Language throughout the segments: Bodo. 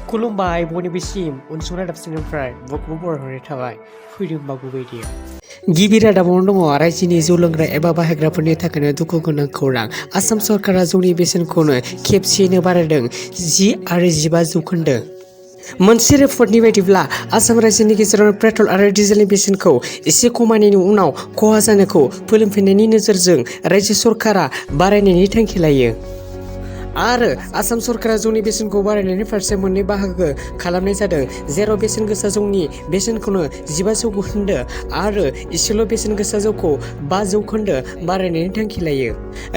खुलुमबाय बयनिबोसिम उनसं रादाबसिनिफ्राय बयखौबो बरायहरनाय थाबाय फैदों होनबा गुबै रादाब। गिबि रादाबावनो दङ रायजोनि जौ लोंग्रा एबा बाहायग्राफोरनि थाखायनो दुखु गोनां खौरां। आसाम सरकारा जौनि बेसेनखौनो खेबसेयैनो बारायदों 10 आरो 15 जौखोन्दो। मोनसे रिपर्टनि बायदिब्ला आसाम रायजोनि गेजेराव पेट्रल आरो डिजेलनि बेसेनखौ एसे खमायनायनि उनाव खहा जानायखौ फोलोमफिननायनि नोजोरजों रायजो सरकारा बारायनायनि थांखि लायो। आरो आसाम सरकारा जौनि बेसेनखौ बारायनायनि फारसे मोननै बाहागो खालामनाय जादों, जेराव बेसेन गोसा जौनि बेसेनखौनो 15 जौखोन्दो आरो एसेल' बेसेन गोसा जौखौ 5 जौखोन्दो बारायनायनि थांखि लायो।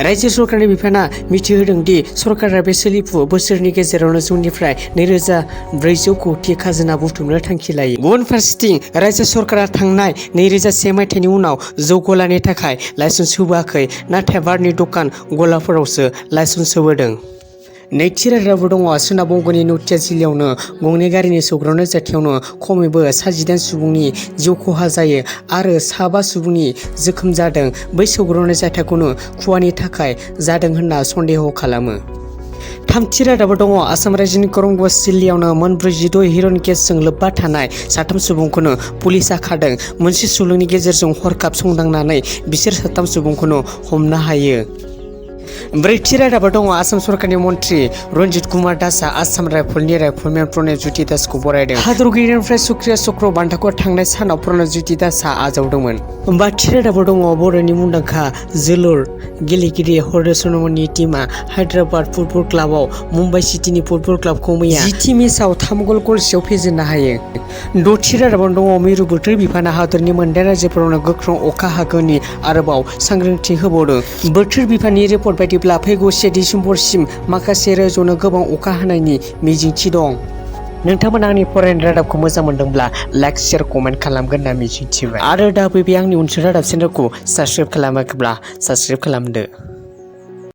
रायजो सरकारनि बिफाना मिथिहोदों दि सरकारा बे सोलिफु बोसोरनि गेजेरावनो जौनिफ्राय 2400 कौटि खाजोना बुथुमनो थांखि लायो। गुबुन फारसेथिं रायजो सरकारा थांनाय 2001 मायथाइनि उनाव जौ गलानि थाखाय लाइसेन्स होबोआखै, नाथाय बारनि दखान गलाफोरावसो लाइसेन्स होबोदों। नैथि रादाबाव दङ सोनाब बंग'नि नदिया जिल्लायावनो गंनै गारिनि सौग्रावनाय जाथायावनो खमैबो 18 सुबुंनि जिउ खहा जायो आरो 5 सुबुंनि जोखोम जादों। बै सौग्रावनाय जाथायखौनो खुवानि थाखाय जादों होनना सन्देह खालामो। थामथि रादाबाव दङ आसाम रायजोनि करिमगंज जिल्लायावनो मोन 46 हेर'इन केसजों लोब्बा थानाय 3 सुबुंखौनो पुलिसआ खादों। मोनसे सुलुंनि गेजेरजों हरखाब संदांनानै बिसोर 3 सुबुंखौनो हमनो हायो। ब्रैथि रादाबाव दङ आसाम सरकारनि मन्त्रि रन्जित कुमार दासआ आसाम राइफलनि राइफलमेन प्रणयज्योति दासखौ बरायदों। हादरगिरिनिफ्राय सुक्रिया चक्र बान्थाखौ थांनाय सानाव प्रणयज्योति दासआ आजावदोंमोन। बाथि रादाबाव दङ बर'नि मुंदांखा जोलुर गेलेगिरि हलिचरन बर्मननि टीमआ हायद्राबाद फुटबल क्लाबआव मुम्बाइ सिटीनि फुटबल क्लाबखौ मैया 10थि मेचआव 3 गल गलसेयाव फेजेननो हायो। द'थि रादाबाव दङ मिरु बोथोर बिफाना हादरनि मोनदाइन रायजोफोरावनो गोख्रों अखा हागोननि आरोबाव सांग्रांथि होबावदों। बोथोर बिफाननि रिपर्ट बायदिब्ला फैगौ 1 दिसेम्बरसिम माखासे रायजोआवनो गोबां अखा हानायनि मिजिंथि दं। नोंथांमोना आंनि फरायनाय रादाबखौ मोजां मोनदोंब्ला लाइक, शेयार, कमेन्ट खालामगोन होनना मिजिंथिबाय। आरो दाबो बे आंनि उनसं रादाब चेनेलखौ साबस्क्राइब खालामाखैब्ला साबस्क्राइब खालामदो।